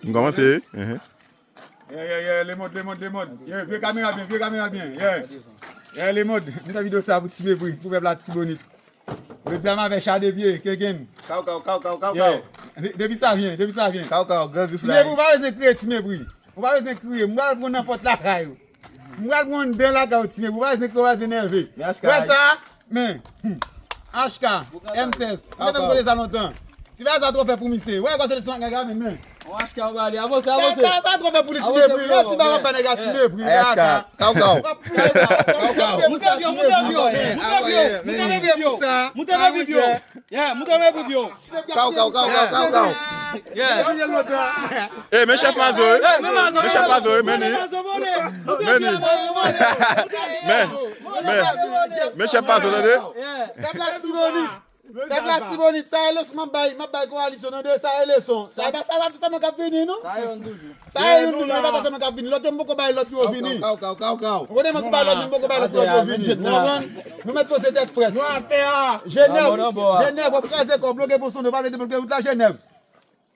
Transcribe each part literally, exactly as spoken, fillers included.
M kòmanse. Mhm. Yeah, yeah, yeah, Lemond, Lemond, Lemond. Yeah, vye kamera byen, vye kamera byen. Yeah. Yeah, Lemond, m fè videyo sa pou Ti Mepri, pou pèp Latibonit. Jodi a m avè Chadepye, Keken. Kaw, kaw, kaw, kaw, kaw, kaw. Yeah. De-, depi sa vyen, depi sa vyen. Kaw, kaw, gran grif la. Ti Mepri, ou pa bezwen kriye, Ti Mepri. Ou pa bezwen kriye, m pral pran nan pòt lakay ou. M pral pran anndan lakay ou, Ti Mepri, ou pa bezwen kriye, ou pa bezwen nève. Wè sa? Men, hmm. H K, M sèz, m gentan kote sa lontan. Ti bagay sa twò fè pou misye. Wè, kòmsi se sou Gaga, men, men. On H K, on va aller. Avanse, avanse. Sa, sa, sa twò fè pou li, Ti Mepri. Yon ti bagay pa nèg a Ti Mepri. H K, kaw, kaw. Kaw, kaw. Moute vyo, moute vyo, moute vyo, moute vyo. Moute vyo, moute vyo. Moute vyo, moute vyo. Yeah, moute vyo, moute vyo. Kaw, kaw, kaw, kaw, kaw, kaw. Yeah. Eh, men chèf Mazo, eh. Men chèf Mazo, eh, men li. Men li. Men, men, men chèf Mazo, tande. Pèp Latibonit. Pèp Latibonit, sa e leson m ap bay, m ap bay kowalisyon nan de, sa e leson. Sa e pa sa, sa, sa nou k ap vini, non? Sa e youn toujou. Sa e youn toujou, e pa sa sèlman k ap vini. Lòt yo m poko bay lòt yo vini. Kaw, kaw, kaw, kaw. Ou konnen mwen kou bay lòt yo, m poko bay lòt yo vini. Nou konprann? Nou mèt poze tèt frèt. Nou atè a. Jenèv, Jenèv, w ap kraze kò w, bloke pou sonde, w pa vle debloke wout la, Jenèv.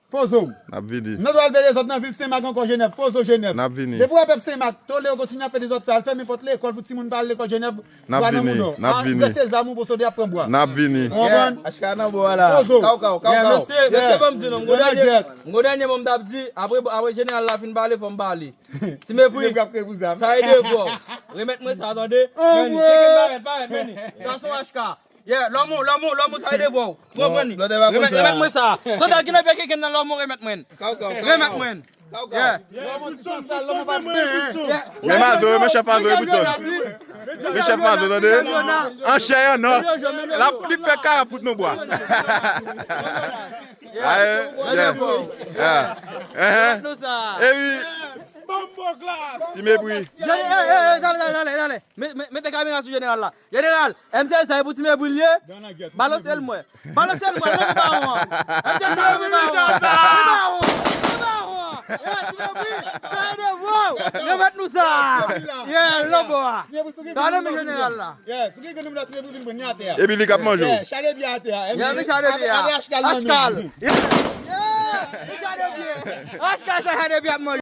Poze w. N ap vini. Nou pral veye zòt nan vil Senmak ankò, Jenèv. Poze w, Jenèv. N ap vini. Depi w wè pèp Senmak, tole yo kontinye ap fè dezòd sa, al fèmen pòt lekòl pou timoun pa al lekòl, Jenèv. N ap vini, n ap vini. Brase zam ou pou sonde ap pran bwa. N ap vini. Ou konprann? H K nan bò a la. Poze w. Kaw, kaw, kaw, kaw. Mesye, mesye, ban m di nou, m gon dènye, m gon dènye mo m t ap di, apre, apre jeneral la fin pale, fò m pale. Ti Mepri, sa e devwa w. Remèt mwen sa, tande. Meni, Keken, parèt, parèt, Meni. Sa se yon H K. Yeah, lòmou, lòmou, lòmou, sa e devwa w. Pran, pran li. Remèt, remèt mwen sa. Sòt al kidnape Keken nan, lòmou, remèt mwen. Kaw, kaw, kaw, kaw. Remèt mwen. Yeah. Men Mazo, men chèf Mazo, epi tande. Men chèf Mazo, tande. An chè, an nò. L ap, li fè kara fout nou bwa. Aye, yeah. Yeah. Ehe. E wi. Ti Mepri. Tande, eh, eh, eh, tande, tande, tande, tande. Mete kamera sou jeneral la. Jeneral, M sèz sa e pou Ti Mepri l ye. Balanse l mwen. Balanse l mwen, non, pou bawon an. M sèz sa e pou bawon an. Pou bawon an. Pou bawon an. Yeah, Ti Mepri, sa e devwa w. Remèt nou sa. Yeah, lòbò a. Sa nan men jeneral la. Yeah, si gen moun la, Ti Mepri vin pran atè a. Epi li k ap manje w. Yeah, Chadepye atè a. Yeah, men Chadepye a. H K. Yeah, men Chadepye. H K sa Chadepye ap manje.